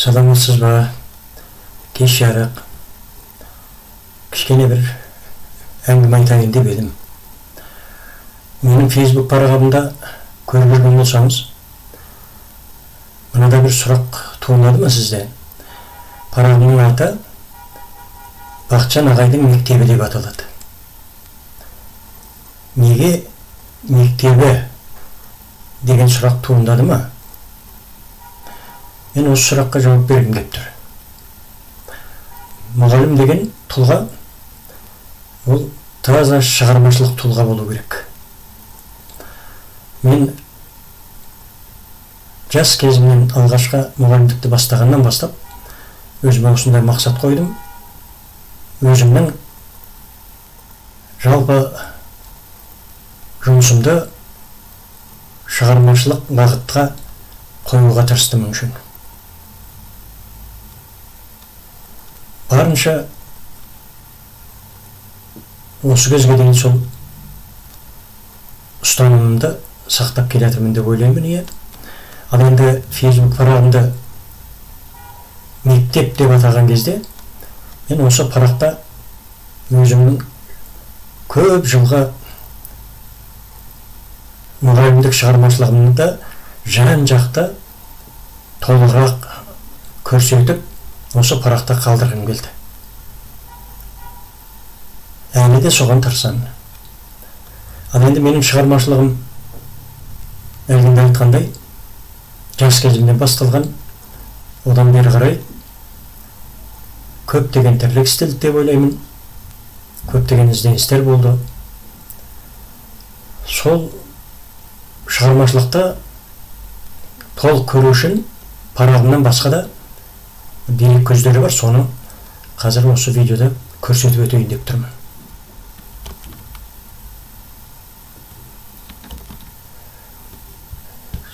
Саламатсыз ба? Кеш жарық. Кішкене бір әңгіме айтайын деп едім. Менің Facebook парағымда көріп жүрген болсаңыз, мынада бір сұрақ туындады ма сізде? Парағымның аты Бақытжан ағайдың мектебі деп аталады. Неге мектебі деген сұрақ туындады ма? Мен осы сұраққа жауап бергім келіп тұр. Мұғалім деген тұлға, ол таза шығармашылық тұлға болу керек. Мен жас кезімнен алғашқы мұғалімдікті бастағаннан бастап өзіме осындай мақсат қойдым. Өзімнің жалпы жұмысымды шығармашылық бағытқа қоюға тырыстым үшін. Барынша осы кезге дейін сол ұстанымымды сақтап келе жатырмын деп ойлаймын. Иә. Ал енді Facebook парағымды мектеп деп атаған кезде мен осы парақта өзімнің көп жылғы мұғалімдік шығармашылығымды жан-жақты толығырақ көрсетіп осы парақта қалдырғым келді. Әлі де соған тырысамын. Ал енді менің шығармашылығым әлгінде айтқандай жас кезімнен басталған, одан бері қарай көптеген тірлік істелді деп ойлаймын. Көптеген ізденістер болды. Сол шығармашылықты толық көру үшін парағымнан басқа да дерек көздері бар, соны қазір осы видеода көрсетіп өтейін деп тұрмын.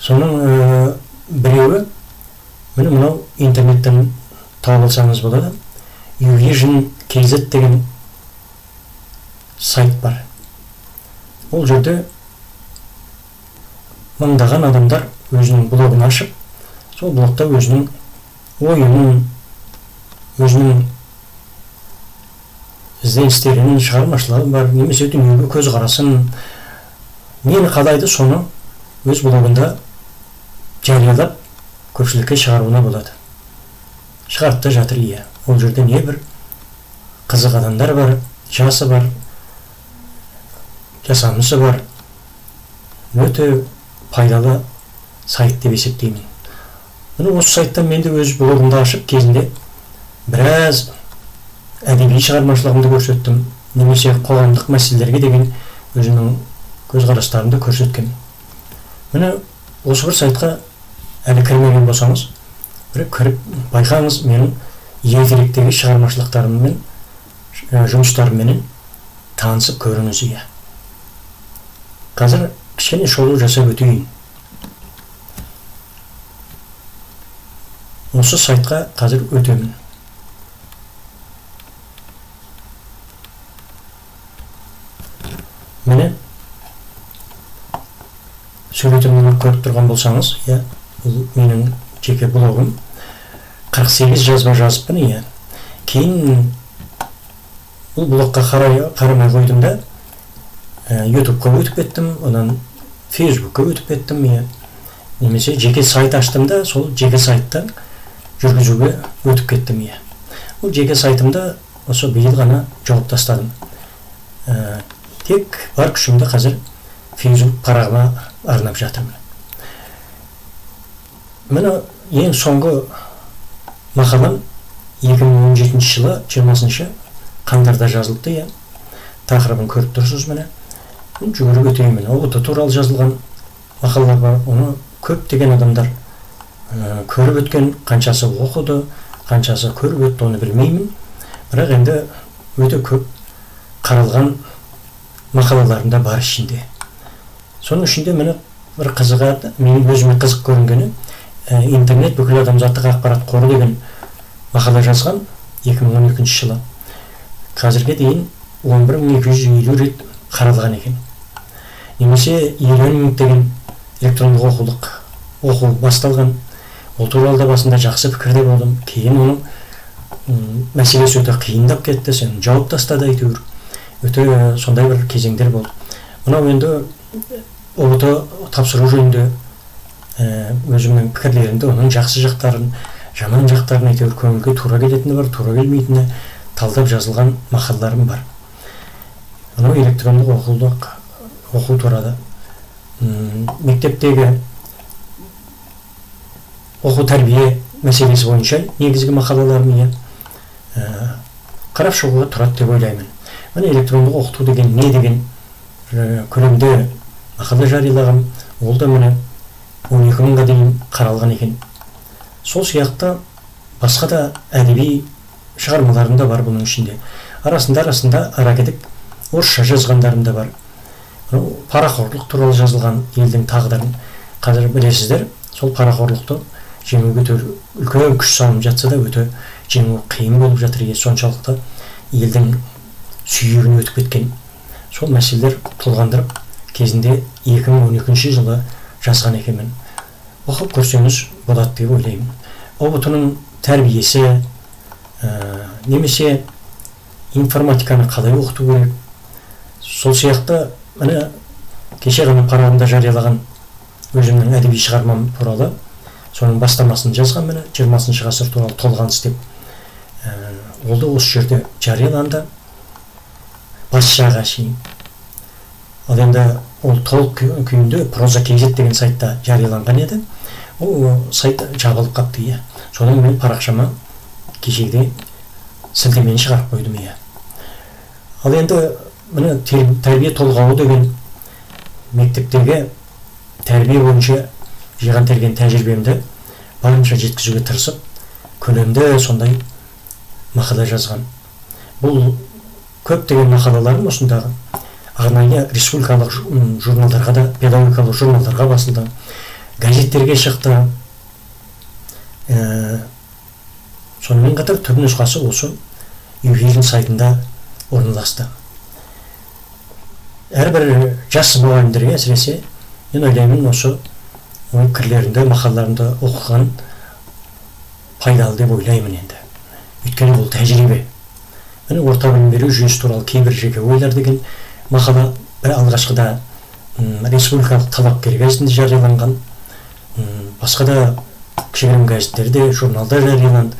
Соның біреуі міне мынау интернеттен тауып алсаңыз болады. Uvision KZ деген сайт бар. Ол жерде мыңдаған адамдар өзінің блогын ашып, сол блогта өзінің ойын, өзінің ізденістерін, шығармашылығы бар, немесе дүниеге көзқарасын, нені қалайды соны өз блогында жариялап көпшілікке шығаруына болады. Шығарып та жатыр, иә. Ол жерде не бір қызық адамдар бар, жасы бар, жасамысы бар. Өте пайдалы сайт деп есептеймін. Міне осы сайттан мен де өз блогымды ашып кезінде біраз әдеби шығармашылығымды көрсеттім, немесе қоғамдық мәселелерге деген өзімнің көзқарастарымды көрсеткем. Міне осы бір сайтқа әлі кірмеген болсаңыз, бір кіріп байқаңыз, менің ертеректегі шығармашылықтарыммен, жұмыстарымменен танысып көріңіз. Иә. Қазір кішкене шолу жасап өтейін. Осы сайтқа қазір өтемін. Міне суретімді көріп тұрған болсаңыз, иә, бұл менің жеке блогым. 48 жазба жазыппын, иә. Кейін бұл блогқа қарамай қойдым да, YouTube'қа өтіп кеттім, одан Facebook'қа өтіп кеттім, иә. Немесе жеке сайт аштым да, сол жеке сайттан жүргізуге өтіп кеттім, иә. Бұл жеке сайтымды осы биыл ғана жауып тастадым. Тек бар күшімді қазір Facebook парағыма арнап жатырмын. Міне ең соңғы мақалам 2017 жылы 20 қаңтарда жазылды, иә. Тақырыбын көріп тұрсыз міне. Жүгіріп өтейін. ҰБТ туралы жазылған мақалалар бар. Оны көптеген адамдар көріп өткен, қаншасы оқыды, қаншасы көріп өтті, оны білмеймін. Бірақ енді өте көп қаралған мақалаларым да бар ішінде. Соның ішінде міне бір қызығы, менің өзіме қызық көрінгені, интернет бүкіл адамзаттық ақпарат қоры деген мақала жазған 2012 жылы. Қазірге дейін 11250 рет қаралған екен. Немесе e-learning деген электрондық оқу басталған. Ол туралы да басында жақсы пікірде болдым. Кейін оның мәселесі өте қиындап кетті, сен жауып тастады әйтеуір. Өте сондай бір кезеңдер болды. Мынау енді ҰБТ тапсыру жөнінде өзімнің пікірлерімді, оның жақсы жақтарын, жаман жақтарын, әйтеуір көңілге тура келетіні бар, тура келмейтіні талдап жазылған мақалаларым бар. Мынау электрондық оқу туралы, мектептегі оқу тәрбие мәселесі бойынша негізгі мақалаларым, иә, қарап шығуға тұрады деп ойлаймын. Міне электрондық оқыту деген не деген көлемде мақала жариялағам, ол да міне 12 мыңға дейін қаралған екен. Сол сияқты басқа да әдеби шығармаларым да бар бұның ішінде. Арасында аракедік орысша жазғандарым да бар. Парақорлық туралы жазылған, елдің тағдырын қазір білесіздер, сол парақорлықты жеңуге үлкен күш салынып жатса да өте жеңу қиын болып жатыр. Соншалықты елдің сүйегіне өтіп кеткен сол мәселелер толғандырып кезінде 2012 жылы жазған екенмін. Оқып көрсеңіз болады деп ойлаймын. ҰБТ-ның тәрбиесі, немесе информатиканы қалай оқыту керек, сол сияқты міне кеше ғана парағымда жариялаған өзімнің әдеби шығармам туралы, соның бастамасын жазған, міне 20 ғасыр туралы толғаныс деп, ол да осы жерде жарияланды бас жаға шейін. Ал енді ол толық күйінде Проза KZ деген сайтта жарияланған еді. Ол сайт жабылып қапты, иә. Содан мен парақшама кешегідей сілтемені шығарып қойдым, иә. Ал енді міне тәрбие толғауы деген мектептегі тәрбие бойынша жиған терген тәжірибемді барынша жеткізуге тырысып, көлемді сондай мақала жазған. Бұл көптеген мақалаларым осындағы арнайы республикалық журналдарға да, педагогикалық журналдарға басылды, газеттерге шықты. Сонымен қатар түп нұсқасы осы UHERдің сайтында орналасты. Әрбір жас мұғалімдерге әсіресе мен ойлаймын, осы ой пікірлерінде, мақалаларында оқыған пайдалы деп ойлаймын енді. Өйткені бұл тәжірибе. Міне орта білім беру жүйесі туралы кейбір жеке ойлар деген мақала бір алғашқыда республикалық талапкер газетінде жарияланған, басқа да кішігірім газеттерде, журналда жарияланды.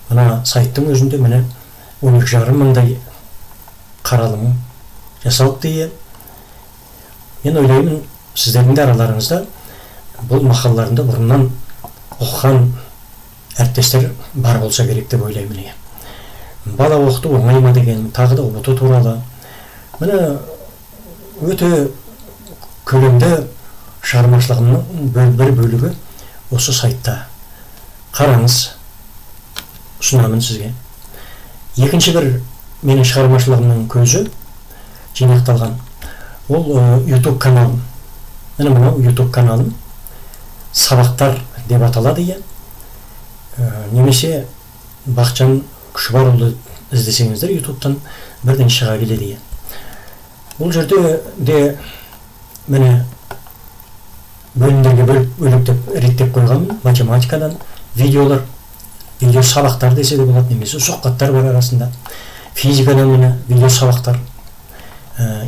Мына сайттың өзінде міне 12,5 мыңдай қаралым жасалыпты. Иә. Мен ойлаймын, сіздердің де араларыңызда бұл мақалаларында бұрыннан оқыған әріптестер бар болса керек деп ойлаймын. Иә. Бала оқыту оңай ма деген, тағы да ҰБТ туралы. Міне өте көлемді шығармашылығымның бір бөлігі осы сайтта. Қараңыз, ұсынамын сізге. Екінші бір менің шығармашылығымның көзі жинақталған, ол YouTube каналым. Міне мынау YouTube каналым сабақтар деп аталады, иә. Немесе Бақытжан Күшібарұлы іздесеңіздер YouTube'тан бірден шыға келеді, иә. Бұл жерде де міне бөлімдерге бөліп бөліктеп реттеп қойғанмын. Математикадан видеолар, видео сабақтар десе де болады, немесе сұхбаттар бар арасында. Физикадан міне видео сабақтар,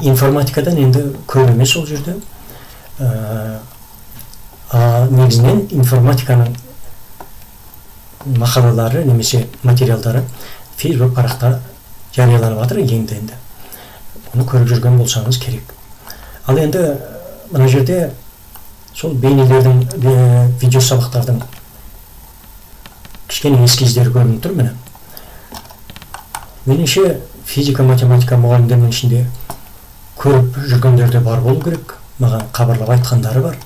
информатикадан енді көп емес ол жерде. Негізінен информатиканың мақалалары немесе материалдары Facebook парақта жарияланып жатыр енді. Оны көріп жүрген болсаңыз керек. Ал енді мына жерде сол бейнелердің, видео сабақтардың кішкене эскиздері көрініп тұр міне. Меніңше физика, математика мұғалімдерінің ішінде көріп жүргендер де бар болу керек. Маған хабарлап айтқандары бар.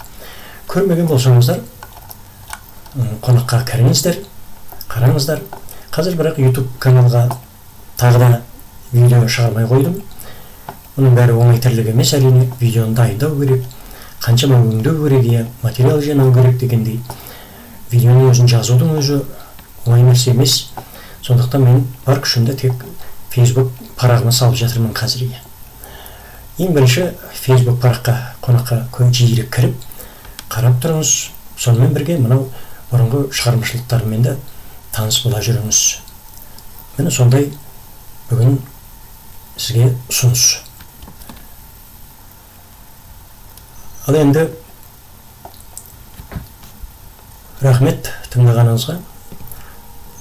Көрмеген болсаңыздар, қонаққа кіріңіздер, қараңыздар. Қазір бірақ YouTube каналға тағы да видео шығармай қойдым. Бұның бәрі оңай тірлік емес әрине. Видеоны дайындау керек, қаншама өңдеу керек, иә, материал жинау керек дегендей. Видеоның өзін жазудың өзі оңай нәрсе емес. Сондықтан мен бар күшімді тек Facebook парағына салып жатырмын қазір. Ең бірінші Facebook параққа қонаққа жиірек кіріп қарап тұрыңыз. Сонымен бірге мынау Бұрынғы шығармашылықтарымен де таныс бола жүріңіз. Міне сондай бүгін сізге ұсыныс. Ал енді рахмет тыңдағаныңызға.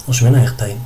Осымен аяқтайын.